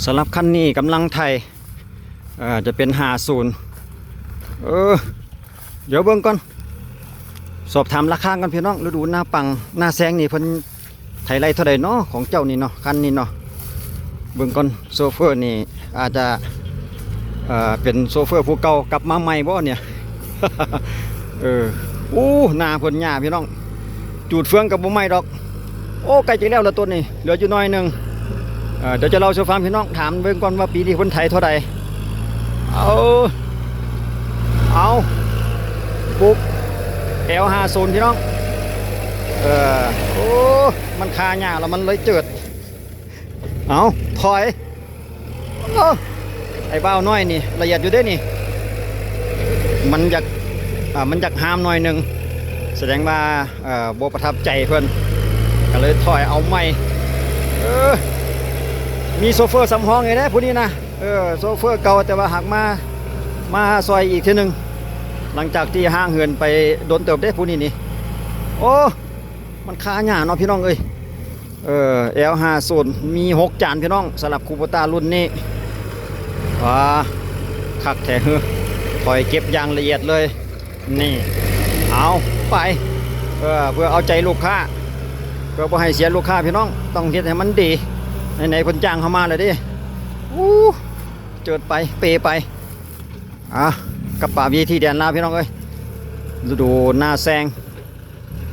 ສຳລັບຄັນນີ້ກຳລັງໄຖ ເອີ ຈະເປັນຫ້າສູນ ເອີ ດຽວເບິ່ງກ່ອນ ສອບຖາມລາຄາກ່ອນພີ່ນ້ອງ. ລະດູນາປັງນາແຊງນີ້ເພິ່ນໄຖໄລ່ເທົ່າໃດເນາະ ຂອງເຈົ້ານີ້ເນາະ ຄັນນີ້ເນາະ. ເບິ່ງກ່ອນ ໂຊເຟີນີ້ອາດຈະ ເອີ ເປັນໂຊເຟີຜູ້ເກົ່າກັບມາໃໝ່ບໍ່ເນ່ຍ? ເອີ ໂອ້ ນາເພິ່ນຫຍ້າພີ່ນ້ອງ ຈູດເຟືອງກໍບໍ່ໄໝ້ດອກ. ໂອ້ ໃກ້ຈະແລ້ວລະຕົ້ນນີ້ ເຫຼືອຢູ່ໜ້ອຍໜຶ່ງ. ເອີ ດຽວຈະເລົ່າສູ່ຟັງພີ່ນ້ອງ ຖາມເບິ່ງກ່ອນວ່າປີນີ້ເພິ່ນໄຖເທົ່າໃດ. ເອົາ ເອົາ ປຸບ ແອວຫ້າສູນ ພີ່ນ້ອງ. ເອີ ໂອ້ ມັນຄາຫຍ້າແລ້ວມັນເລີຍເຈີດ. ເອົາ ຖອຍ. ໂອ້ ໄອ້ບ່າວນ້ອຍນີ້ລະອຽດຢູ່ເດ້ນີ້ ມັນຢາກ ອ່າ ມັນຢາກຫ້າມໜ້ອຍໜຶ່ງ ສະແດງວ່າ ເອີ ບໍ່ປະທັບໃຈເພິ່ນ ກໍເລີຍຖອຍເອົາໃໝ່. ເອີ ມີໂຊເຟີສຳຮອງໃຫ້ເດ້ຜູ້ນີ້ນະ. ເອີ ໂຊເຟີເກົ່າ ແຕ່ວ່າຫາກມາ ມາຊ່ອຍອີກເທື່ອໜຶ່ງ ຫຼັງຈາກທີ່ຫ່າງເຫີນໄປດົນເຕີບເດ້ຜູ້ນີ້ນີ້. ໂອ້ ມັນຄາຫຍ້າເນາະພີ່ນ້ອງເອີຍ. ເອີ ແອວຫ້າສູນ ມີຫົກຈານພີ່ນ້ອງ ສຳລັບຄູໂບຕ້າລຸ້ນນີ້. ວ້າ ຄັກແທ້ເຮີ ຖອຍເກັບຢ່າງລະອຽດເລີຍ. ນີ້ ເອົາໄປ ເພື່ອ ເພື່ອເອົາໃຈລູກຄ້າ ເພື່ອບໍ່ໃຫ້ເສຍລູກຄ້າພີ່ນ້ອງ ຕ້ອງເຮັດໃຫ້ມັນດີ. ໃນໆເພິ່ນຈ້າງເຮົາມາແລ້ວເດ້. ໂອ້ ເຈີດໄປ ເປໄປ. ອ່າ ກັບປ່າວິຖີແດນລາວພີ່ນ້ອງເອີຍ ລະດູນາແຊງ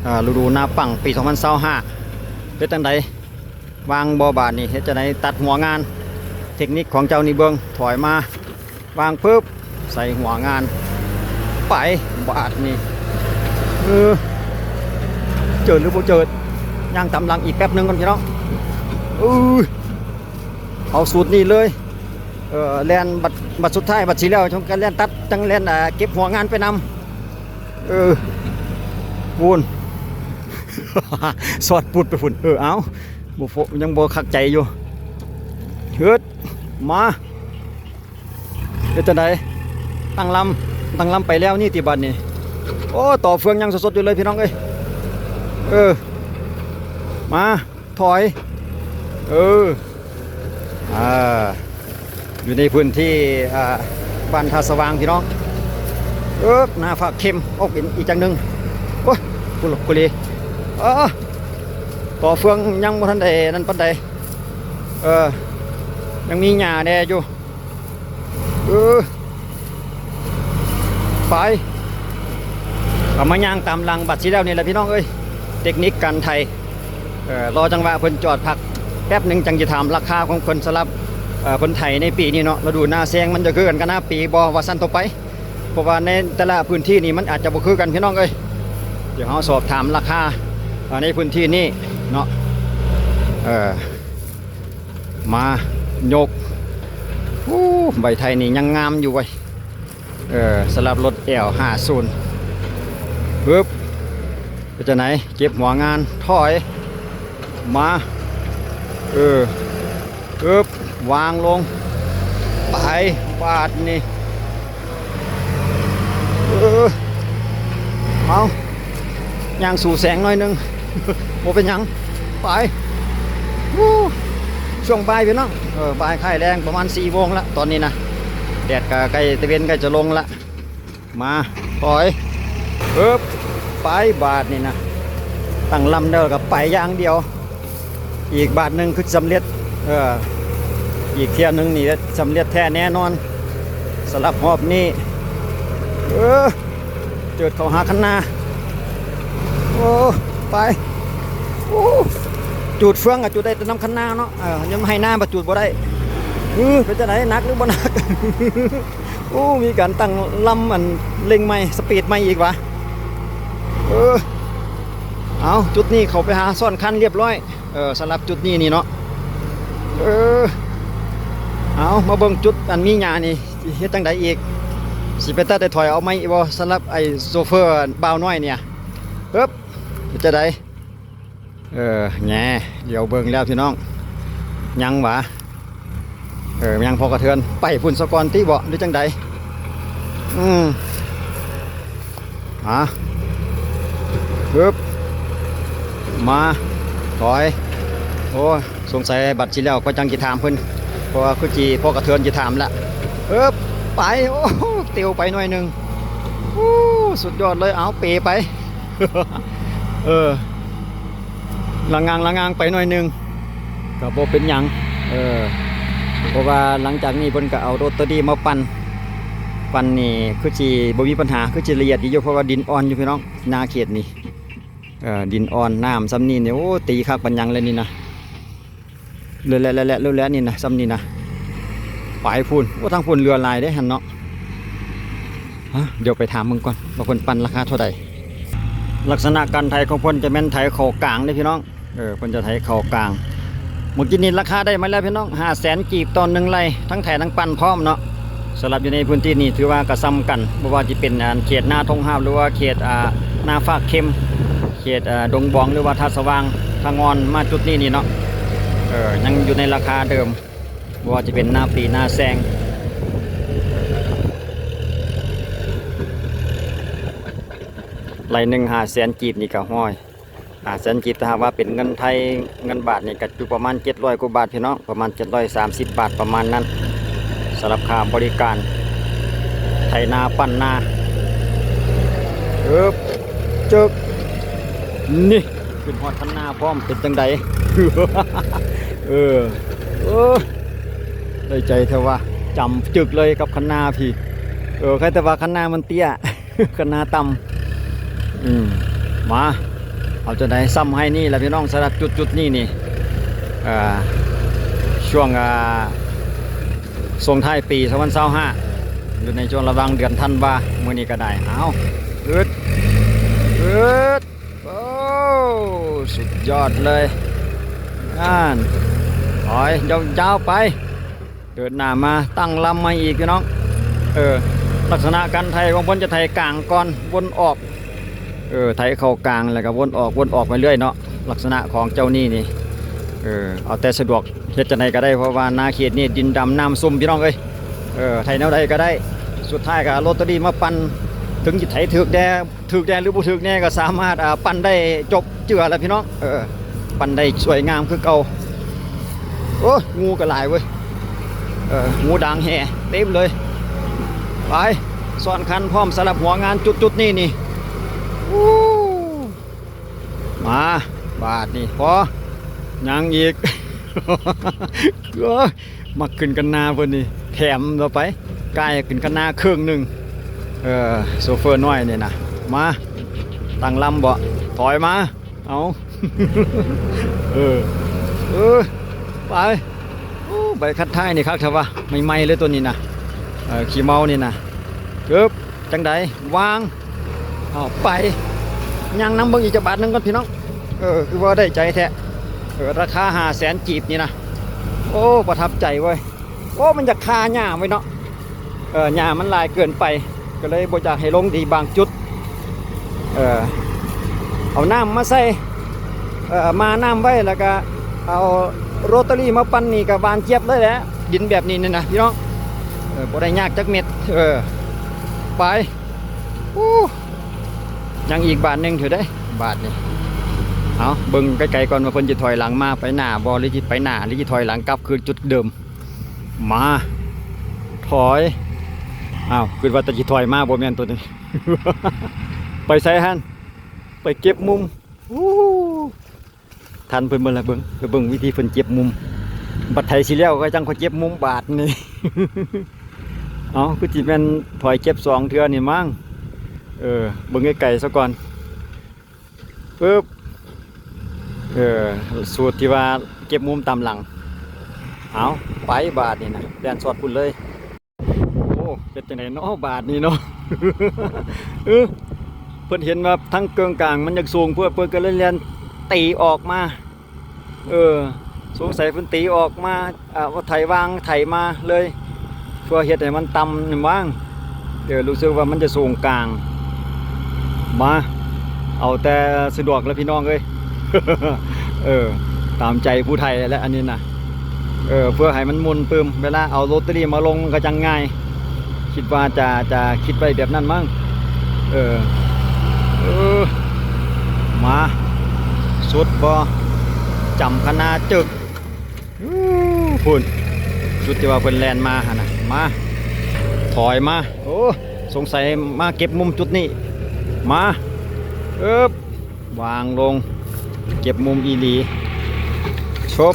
ອ່າ ລະດູນາປັງປີສອງພັນຊາວຫ້າ ເຮັດຈັ່ງໃດ ວາງບໍ່ບາດນີ້ ເຮັດຈັ່ງໃດ ຕັດຫົວງານ ເທັກນິກຂອງເຈົ້ານີ້ເບິ່ງ ຖອຍມາ ວາງປຶບ ໃສ່ຫົວງານ ໄປບາດນີ້. ເອີ ເຈີດຫຼືບໍ່ເຈີດ ຍ່າງຕາມຫຼັງອີກແປັບໜຶ່ງກ່ອນພີ່ນ້ອງ. ເອີ ເອົາສູດນີ້ເລີຍ ເອີ ແລ່ນບັດ ບັດສຸດທ້າຍ ບັດຊິແລ້ວ ຈັ່ງກະແລ່ນຕັດ ຈັ່ງແລ່ນ ອ່າ ເກັບຫົວງານໄປນຳ. ເອີ ພຸ້ນ ສອດປຸດໄປພຸ້ນ. ເອີ ເອົາ ບໍ່ໂຟ ຍັງບໍ່ຄັກໃຈຢູ່. ເຮີດ ມາ ເຮັດຈັ່ງໃດ ຕັ້ງລຳ ຕັ້ງລຳໄປແລ້ວນີ້ຕິບາດນີ້. ໂອ້ ຕໍ່ເຟືອງຍັງສົດໆຢູ່ເລີຍພີ່ນ້ອງເອີຍ. ເອີ ມາ ຖອຍ ເອີ ອ່າ ຢູ່ໃນພື້ນທີ່ ອ່າ ບ້ານທ່າສະຫວ່າງພີ່ນ້ອງ. ເອີບ ໜ້າຝາກເຂັມອອກເປັນອີກຈັ່ງໜຶ່ງ. ໂອ້ຍ ກຸລຸກກຸລີ. ເອີ ຕໍ່ເຟືອງຍັງບໍ່ທັນໄດ້ນັ້ນປານໃດ. ເອີ ຍັງມີຫຍ້າແດ່ຢູ່. ເອີ ໄປ ເອົາມາຍ່າງຕາມຫຼັງບັດຊິແລ້ວນີ້ແຫຼະພີ່ນ້ອງເອີຍ. ເຕັກນິກການໄຖ ເອີ ລໍຈັງຫວະເພິ່ນຈອດພັກແປັບໜຶ່ງ ຈັ່ງຈະຖາມລາຄາຂອງເພິ່ນ. ສຳລັບ ເອີ ເພິ່ນໄຖໃນປີນີ້ເນາະ ລະດູນາແຊງມັນຈະຄືກັນກັບນາປີບໍ່ ວ່າຊັ້ນຕໍ່ໄປ ເພາະວ່າໃນແຕ່ລະພື້ນທີ່ນີ້ມັນອາດຈະບໍ່ຄືກັນພີ່ນ້ອງເອີຍ. ດຽວເຮົາສອບຖາມລາຄາ ເອີ ໃນພື້ນທີ່ນີ້ເນາະ. ເອີ ມາຍົກ ໂອ້ ໃບໄທນີ້ຍັງງາມຢູ່ເວີຍ. ເອີ ສຳລັບລົດແອວຫ້າສູນ ປຶບ ເປັນຈັ່ງໃດ ເກັບຫົວງານ ຖອຍ ມາ ເອີ ປຶບ ວາງລົງ ໄປ ບາດນີ້ ເອີ ເອົາ ຍ່າງສູ້ແສງໜ້ອຍໜຶ່ງ ບໍ່ເປັນຫຍັງ ໄປ. ໂອ້ ຊ່ວງບ່າຍພີ່ນ້ອງ ເອີ ບ່າຍຄ້າຍແລງ ປະມານສີ່ໂມງລະຕອນນີ້ນະ ແດດກໍໃກ້ ຕາເວັນໃກ້ຈະລົງລະ. ມາ ຖອຍ ປຶບ ໄປ ບາດນີ້ນະ ຕັ້ງລຳແລ້ວກໍໄປຢ່າງດຽວ. ອີກບາດໜຶ່ງຄືສຳເລັດ ເອີ ອີກເທື່ອໜຶ່ງນີ້ສຳເລັດແທ້ແນ່ນອນ ສຳລັບຮອບນີ້. ເອີ ເຈີດເຂົ້າຫາຄັນນາ ໂອ້ ໄປ ໂອ້ ຈູດເຟືອງກໍຈູດໄດ້ແຕ່ນຳຄັນນາເນາະ ເອີ ຍາມໄຮ່ນາບັດຈູດບໍ່ໄດ້. ເອີ ເປັນຈັ່ງໃດ ໜັກຫຼືບໍ່ໜັກ? ໂອ້ ມີການຕັ້ງລຳ ອັນ ເລັ່ງໃໝ່ ສະປີດໃໝ່ອີກຫວາ. ເອີ ເອົາ ຈຸດນີ້ເຂົ້າໄປຫາຊ້ອນຄັນລຽບຮ້ອຍ ເອີ ສຳລັບຈຸດນີ້ນີ້ເນາະ. ເອີ ເອົາ ມາເບິ່ງຈຸດ ອັນ ມີຫຍ້ານີ້ ຊິເຮັດຈັ່ງໃດອີກ? ຊິເປັນຕາໄດ້ຖອຍເອົາໃໝ່ອີກບໍ່ ສຳລັບໄອ້ໂຊເຟີບ່າວນ້ອຍນີ້? ເອີບ ເປັນຈັ່ງໃດ? ເອີ ແຫງ ດຽວເບິ່ງແລ້ວພີ່ນ້ອງ ຍັງຫວາ? ເອີ ຍັງພໍກະເທືອນ ໄປພຸ້ນສາກ່ອນຕິເບາະ ຫຼືຈັ່ງໃດ? ອືມ ອາ ຮຶບ ມາ ຖອຍ ໂອ້ຍ ສົງໄສບັດຊິແລ້ວ ຂ້ອຍຈັ່ງຊິຖາມເພິ່ນ. ເພາະວ່າຄືຊິພໍກະເທີນຊິຖາມລະ. ເອີບ ໄປ ໂອ້ ເຕີວໄປໜ້ອຍໜຶ່ງ. ໂອ້ ສຸດຍອດເລີຍ. ເອົາ ເປໄປ ເອີ ລະງາງ ລະງາງໄປໜ້ອຍໜຶ່ງ ກໍບໍ່ເປັນຫຍັງ. ເອີ ເພາະວ່າຫຼັງຈາກນີ້ເພິ່ນກໍເອົາໂຣເຕີຣີມາປັ່ນ ປັ່ນນີ້ຄືຊິບໍ່ມີບັນຫາ ຄືຊິລະອຽດດີຢູ່ ເພາະວ່າດິນອ່ອນຢູ່ພີ່ນ້ອງ ນາເຂດນີ້. ເອີ ດິນອ່ອນ ນ້ຳຊ່ຳນີ້ນີ້ ໂອ້ ຕີຄັກປານຫຍັງເລີຍນີ້ນະ. ເລີະແລະ ເລີະແລະ ເລີະແລະນີ້ນະ ຊ່ຳນີ້ນະ ໄປພຸ້ນ. ໂອ້ ທາງພຸ້ນເຫຼືອຫຼາຍເດ້ຫັ້ນເນາະ. ຮະ ດຽວໄປຖາມເບິ່ງກ່ອນວ່າເພິ່ນປັ່ນລາຄາເທົ່າໃດ. ລັກສະນະການໄຖຂອງເພິ່ນຈະແມ່ນໄຖເຂົ້າກາງເດ້ພີ່ນ້ອງ. ເອີ ເພິ່ນຈະໄຖເຂົ້າກາງ. ມື້ກີ້ນີ້ລາຄາໄດ້ມາແລ້ວພີ່ນ້ອງ ຫ້າແສນກີບຕໍ່ໜຶ່ງໄຮ່ ທັງໄຖທັງປັ່ນພ້ອມເນາະ. ສຳລັບຢູ່ໃນພື້ນທີ່ນີ້ຖືວ່າກໍຊ່ຳກັນ ບໍ່ວ່າຈະເປັນ ອັນ ເຂດນາທົ່ງຮາບ ຫຼືວ່າເຂດ ອ່າ ນາຟາກເຄັມ ເຂດ ເອີ ດົງບອງ ຫຼືວ່າທ່າສະຫວ່າງ ທາງອ່ອນມາຈຸດນີ້ນີ້ເນາະ ເອີ ຍັງຢູ່ໃນລາຄາເດີມ ບໍ່ວ່າຈະເປັນນາປີ ນາແຊງ. ໄຮ່ໜຶ່ງຫ້າແສນກີບນີ້ກໍ ໂອ້ຍ ຫ້າແສນກີບ ຖ້າຫາກວ່າເປັນເງິນໄທ ເງິນບາດນີ້ກໍຢູ່ປະມານເຈັດຮ້ອຍກວ່າບາດພີ່ນ້ອງ ປະມານເຈັດຮ້ອຍສາມສິບບາດປະມານນັ້ນ ສຳລັບຄ່າບໍລິການໄຖນາ ປັ່ນນາ. ເອີບ ເຈິກ ນີ້ ຂຶ້ນຮອດຄັນນາພ້ອມ ເປັນຈັ່ງໃດ? ເອີ ເອີ ໄດ້ໃຈແທ້ວ່າ ຈຳຈຶກເລີຍກັບຄັນນາພີ້. ເອີ ໃຄແຕ່ວ່າຄັນນາມັນເຕ້ຍ ຄະນາຕ່ຳ. ອືມ ມາ ເອົາຈັ່ງໃດ ຊ່ຳໄຮ່ນີ້ລະພີ່ນ້ອງ ສຳລັບຈຸດໆນີ້ນີ້ ເອີ ຊ່ວງ ອ່າ ສົ່ງທ້າຍປີສອງພັນຊາວຫ້າ ຢູ່ໃນຊ່ວງລະຫວ່າງເດືອນທັນວາ ມື້ນີ້ກໍໄດ້. ເອົາ ອຶດ ອຶດ ໂອ້ ສຸດຍອດເລີຍ ນັ້ນ ຖອຍຍາວໆໄປ. ເດີນໜ້າມາຕັ້ງລຳໃໝ່ອີກພີ່ນ້ອງ. ເອີ ລັກສະນະການໄຖຂອງເພິ່ນຈະໄຖກາງກ່ອນ ວົນອອກ ເອີ ໄຖເຂົ້າກາງ ແລ້ວກໍວົນອອກ ວົນອອກໄປເລື້ອຍເນາະ. ລັກສະນະຂອງເຈົ້ານີ້ນີ້ ເອີ ເອົາແຕ່ສະດວກ ເຮັດຈັ່ງໃດກໍໄດ້ ເພາະວ່ານາເຂດນີ້ດິນດຳນ້ຳຊຸ່ມພີ່ນ້ອງເອີຍ. ເອີ ໄຖແນວໃດກໍໄດ້ ສຸດທ້າຍກໍເອົາໂຣເຕີຣີມາປັ່ນ ເຖິງຊິໄຖຖືກແດ່ ຖືກແດ່ ຫຼື ບໍ່ຖືກແດ່ ກໍສາມາດ ອ່າ ປັ່ນໄດ້ຈົບເຈື່ອແລ້ວພີ່ນ້ອງ. ເອີ ປັ່ນໄດ້ສວຍງາມຄືເກົ່າ. ໂອ້ຍ ງູກໍຫຼາຍເວີຍ ເອີ ງູດ່າງແຮ່ເຕັມເລີຍ. ໄປ ຊ້ອນຄັນພ້ອມສຳລັບຫົວງານຈຸດໆນີ້ນີ້. ໂອ້ ມາ ບາດນີ້ພໍ ຍັງອີກ. ໂອ້ຍ ມັກຂຶ້ນຄັນນາເພິ່ນນີ້ ແຖມເອົາໄປ ກາຍຂຶ້ນຄັນນາເຄິ່ງໜຶ່ງ. ເອີ ໂຊເຟີນ້ອຍນີ້ນະ ມາ ຕັ້ງລຳເບາະ ຖອຍມາ. ເອົາ ເອີ ເອີ ໄປ. ໂອ້ ໃບຄັດທ້າຍນີ້ຄັກແທ້ວ່າ ໃໝ່ໆເລີຍໂຕນີ້ນະ ເອີ ຂີ້ເມົານີ້ນະ. ເກີບ ຈັ່ງໃດ ວາງ ເອົາໄປ ຍ່າງນຳເບິ່ງອີກຈັກບາດໜຶ່ງກ່ອນພີ່ນ້ອງ. ເອີ ຄືວ່າໄດ້ໃຈແທ້. ເອີ ລາຄາຫ້າແສນກີບນີ້ນະ ໂອ້ ປະທັບໃຈເວີຍ. ໂອ້ ມັນຢາກຄາຫຍ້າໄວ້ເນາະ ເອີ ຫຍ້າມັນຫຼາຍເກີນໄປ ກໍເລີຍບໍ່ຢາກໃຫ້ລົງດີບາງຈຸດ. ເອີ ເອົານ້ຳມາໃສ່ ເອີ ມານ້ຳໄວ້ ແລ້ວກະເອົາໂຣເຕີຣີມາປັ່ນນີ້ ກະຫວານຈຽບເລີຍແຫຼະ ດິນແບບນີ້ນີ້ນະພີ່ນ້ອງ. ເອີ ບໍ່ໄດ້ຍາກຈັກເມັດ. ເອີ ໄປ. ໂອ້ ຍັງອີກບາດໜຶ່ງເທື່ອເດ້ ບາດນີ້. ເອົາ ເບິ່ງໄກໆກ່ອນວ່າເພິ່ນຊິຖອຍຫຼັງມາໄປໜ້າບໍ່ ຫຼືຊິໄປໜ້າ ຫຼືຊິຖອຍຫຼັງກັບຄືຈຸດເດີມ. ມາ ຖອຍ. ອ້າວ ຄິດວ່າແຕ່ຊິຖອຍມາ ບໍ່ແມ່ນໂຕນີ້. ໄປໃສຫັ້ນ? ໄປເກັບມຸມ. ໂອ້ ທັນເພິ່ນເບິ່ງລະ ເບິ່ງ ໄປເບິ່ງວິທີເພິ່ນເກັບມຸມ. ບັດໄຖຊິແລ້ວກໍຈັ່ງຄ່ອຍເກັບມຸມບາດນີ້. ເອົ້າ ຄືຊິແມ່ນຖອຍເກັບສອງເທື່ອນີ້ມັ້ງ. ເອີ ເບິ່ງໄກໆຊະກ່ອນ. ປຶບ ເອີ ສູດທີ່ວ່າເກັບມຸມຕາມຫຼັງ. ເອົາ ໄປບາດນີ້ນະ ແລ່ນຊອດພຸ້ນເລີຍ. ໂອ້ ເຮັດຈັ່ງໃດເນາະບາດນີ້ເນາະ. ເອີ ເພິ່ນເຫັນວ່າທາງເກີ້ງກາງມັນຢາກສູງໂພດ ເພິ່ນກໍເລີຍແລ່ນຕີອອກມາ. ເອີ ສົງໄສເພິ່ນຕີອອກມາ ອ່າ ວ່າໄຖວາງໄຖມາເລີຍ ເພື່ອເຮັດໃຫ້ມັນຕ່ຳນີ້ມັ້ງ. ເອີ ຮູ້ສຶກວ່າມັນຈະສູງກາງ. ມາ ເອົາແຕ່ສະດວກແຫຼະພີ່ນ້ອງເອີຍ. ເອີ ຕາມໃຈຜູ້ໄຖແຫຼະອັນນີ້ນະ. ເອີ ເພື່ອໃຫ້ມັນໝຸ່ນປຶ້ມ ເວລາເອົາໂຣເຕີຣີມາລົງມັນກໍຈັ່ງງ່າຍ. ຄິດວ່າຈະ ຈະຄິດໄວ້ແບບນັ້ນມັ້ງ. ເອີ ເອີ ມາ ສຸດບໍ່ ຈຳຄະນາເຈິກ. ພຸ້ນ ຈຸດທີ່ວ່າເພິ່ນແລ່ນມາຫັ້ນນະ ມາ ຖອຍມາ. ໂອ້ ສົງໄສມາເກັບມຸມຈຸດນີ້. ມາ ເອີບ ວາງລົງ ເກັບມຸມອີ່ຫຼີ. ຊົບ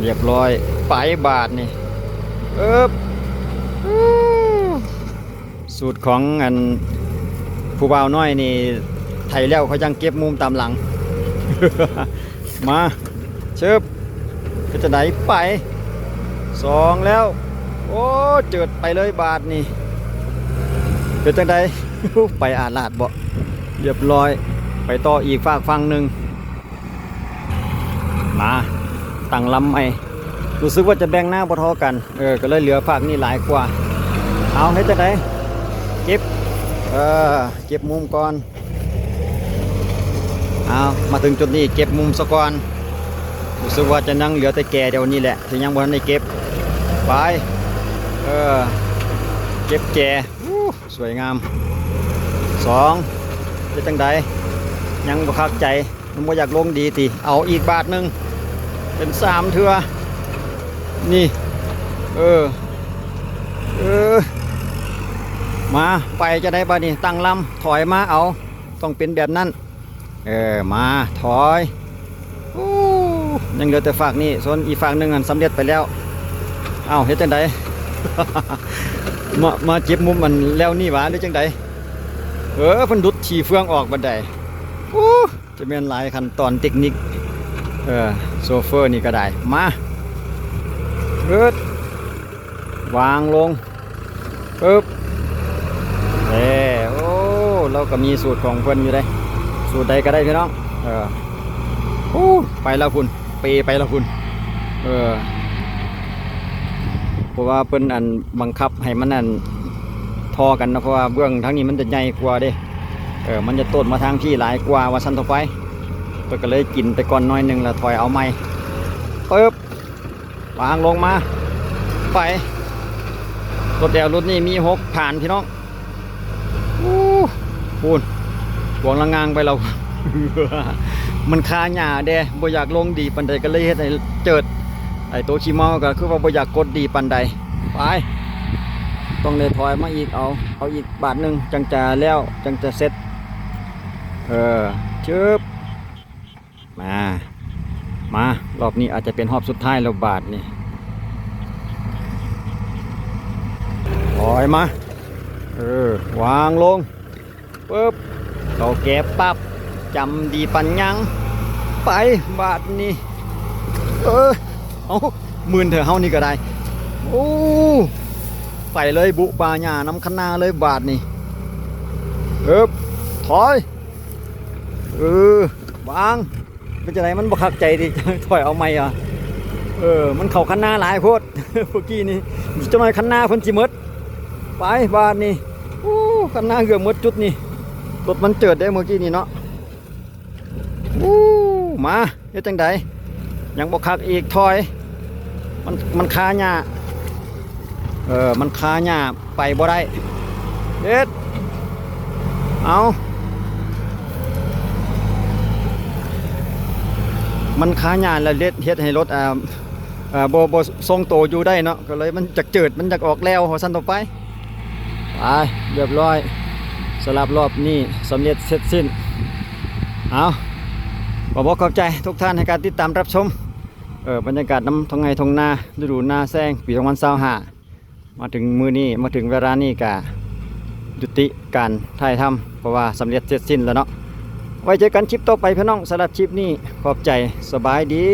ລຽບຮ້ອຍ ໄປບາດນີ້. ເອີບ ຊູດຂອງອັນຜູ້ບ່າວນ້ອຍນີ້ ໄຖແລ້ວເຂົາຈັ່ງເກັບມຸມຕາມຫຼັງ. ມາ ຊຶບ ເຮັດຈັ່ງໃດ ໄປ ສອງແລ້ວ. ໂອ້ ເຈີດໄປເລີຍບາດນີ້. ເປັນຈັ່ງໃດ ໄປອາດລາດບໍ່? ລຽບຮ້ອຍ ໄປຕໍ່ອີກຟາກຝັ່ງໜຶ່ງ. ມາ ຕັ້ງລຳໃໝ່. ຮູ້ສຶກວ່າຈະແບ່ງໜ້າບໍ່ທໍ່ກັນ ເອີ ກໍເລີຍເຫຼືອຟາກນີ້ຫຼາຍກວ່າ. ເອົາ ເຮັດຈັ່ງໃດ ເກັບ ເອີ ເກັບມຸມກ່ອນ. ເອົາ ມາເຖິງຈຸດນີ້ເກັບມຸມສາກ່ອນ. ຮູ້ສຶກວ່າຈະຍັງເຫຼືອແຕ່ແກ່ດຽວນີ້ແຫຼະ ທີ່ຍັງບໍ່ທັນໄດ້ເກັບ. ໄປ ເອີ ເກັບແກ່. ອູ້ ສວຍງາມ. ສອງ ເຮັດຈັ່ງໃດ ຍັງບໍ່ຄັກໃຈ ມັນບໍ່ຢາກລົງດີຕິ. ເອົາອີກບາດໜຶ່ງ ເປັນສາມເທື່ອນີ້. ເອີ ເອີ ມາ ໄປຈັ່ງໃດບາດນີ້ ຕັ້ງລຳ ຖອຍມາເອົາ ຕ້ອງເປັນແບບນັ້ນ. ເອີ ມາ ຖອຍ. ໂອ້ ຍັງເຫຼືອແຕ່ຟາກນີ້ ສ່ວນອີກຟາກໜຶ່ງຫັ້ນສຳເລັດໄປແລ້ວ. ເອົ້າ ເຮັດຈັ່ງໃດ ມາ ມາເກັບມຸມອັນແລ້ວນີ້ຫວາ ຫຼືຈັ່ງໃດ? ເອີ ເພິ່ນດຸດຂີ້ເຟືອງອອກບັດໃດ. ໂອ້ ຈະແມ່ນຫຼາຍຂັ້ນຕອນເຕັກນິກ ເອີ ໂຊເຟີນີ້ກໍໄດ້. ມາ ເອີດ ວາງລົງ ປຶບ ເອີ ໂອ້ ລາວກໍມີສູດຂອງເພິ່ນຢູ່ເດ້ ສູດໃດກໍໄດ້ພີ່ນ້ອງ. ເອີ ໂອ້ ໄປແລ້ວພຸ້ນ ເປໄປແລ້ວພຸ້ນ. ເອີ ເພາະວ່າເພິ່ນ ອັນ ບັງຄັບໃຫ້ມັນ ອັນ ທໍ່ກັນເນາະ ເພາະວ່າເບື້ອງທາງນີ້ມັນຈະໃຫຍ່ກວ່າເດ້. ເອີ ມັນຈະໂຕ້ນມາທາງພີ້ຫຼາຍກວ່າ ວ່າຊັ້ນເຖາະໄປ. ເພິ່ນກໍເລີຍກິນໄປກ່ອນໜ້ອຍໜຶ່ງ ແລ້ວຖອຍເອົາໃໝ່ ປຶບ ວາງລົງມາ ໄປ. ລົດແອວ ລົດນີ້ມີຫົກຜ່ານພີ່ນ້ອງ. ໂອ້ ພຸ້ນ ກວາງລະງາງໄປແລ້ວ. ມັນຄາຫຍ້າແດ່ ບໍ່ຢາກລົງດີປານໃດ ກໍເລີຍເຮັດໃຫ້ເຈີດ. ໄອ້ໂຕຂີ້ເມົາກໍຄືວ່າບໍ່ຢາກກົດດີປານໃດ. ໄປ ຕ້ອງໄດ້ຖອຍມາອີກ ເອົາ ເອົາອີກບາດໜຶ່ງ ຈັ່ງຈະແລ້ວ ຈັ່ງຈະເສັດ. ເອີ ຊຶບ. ມາ ມາ ຮອບນີ້ອາດຈະເປັນຮອບສຸດທ້າຍແລ້ວບາດນີ້. ຖອຍມາ ເອີ ວາງລົງ ປຶບ ເຂົ້າແກ່ປັບ ຈຳດີປານຫຍັງ. ໄປບາດນີ້ ເອີ ເອົາ ມື່ນເທື່ອເຮົານີ້ກໍໄດ້. ໂອ້ ໄປເລີຍ ບຸປ່າຫຍ້ານຳຄັນນາເລີຍບາດນີ້. ເອີບ ຖອຍ ເອີ ວາງ. ເປັນຈັ່ງໃດ ມັນບໍ່ຄັກໃຈຕິ ຖອຍເອົາໃໝ່ຫວາ? ເອີ ມັນເຂົ້າຄັນນາຫຼາຍໂພດ ເມື່ອກີ້ນີ້ ຈັກໜ້ອຍຄັນນາເພິ່ນຊິໝົດ. ໄປບາດນີ້ ໂອ້ ຄັນນາເກືອບໝົດຈຸດນີ້ ລົດມັນເຈີດເດ້ເມື່ອກີ້ນີ້ເນາະ. ໂອ້ ມາ ເຮັດຈັ່ງໃດ ຍັງບໍ່ຄັກອີກ ຖອຍ ມັນ ມັນຄາຫຍ້າ ເອີ ມັນຄາຫຍ້າ ໄປບໍ່ໄດ້ ເຮັດ ເອົາ ມັນຄາຫຍ້າແລ້ວເຮັດ ເຮັດໃຫ້ລົດ ອ່າ ເອີ ບໍ່ ບໍ່ຊົງໂຕຢູ່ໄດ້ເນາະ ກໍເລີຍມັນຈັກເຈີດ ມັນຢາກອອກແລ້ວ ວ່າຊັ້ນເຖາະໄປ. ໄປ ລຽບຮ້ອຍ ສຳລັບຮອບນີ້ສຳເລັດເສັດສິ້ນ. ເອົາ ຂໍບອກຂອບໃຈທຸກທ່ານໃຫ້ການຕິດຕາມຮັບຊົມ ເອີ ບັນຍາກາດນຳທົ່ງໄຮ່ທົ່ງນາ ລະດູນາແຊງ ປີສອງພັນຊາວຫ້າ ມາເຖິງມື້ນີ້ ມາເຖິງເວລານີ້ກະຍຸຕິການຖ່າຍທຳ ເພາະວ່າສຳເລັດເສັດສິ້ນແລ້ວເນາະ. ໄວ້ເຈີກັນຄລິບຕໍ່ໄປພີ່ນ້ອງ ສຳລັບຄລິບນີ້ ຂອບໃຈ ສະບາຍດີ.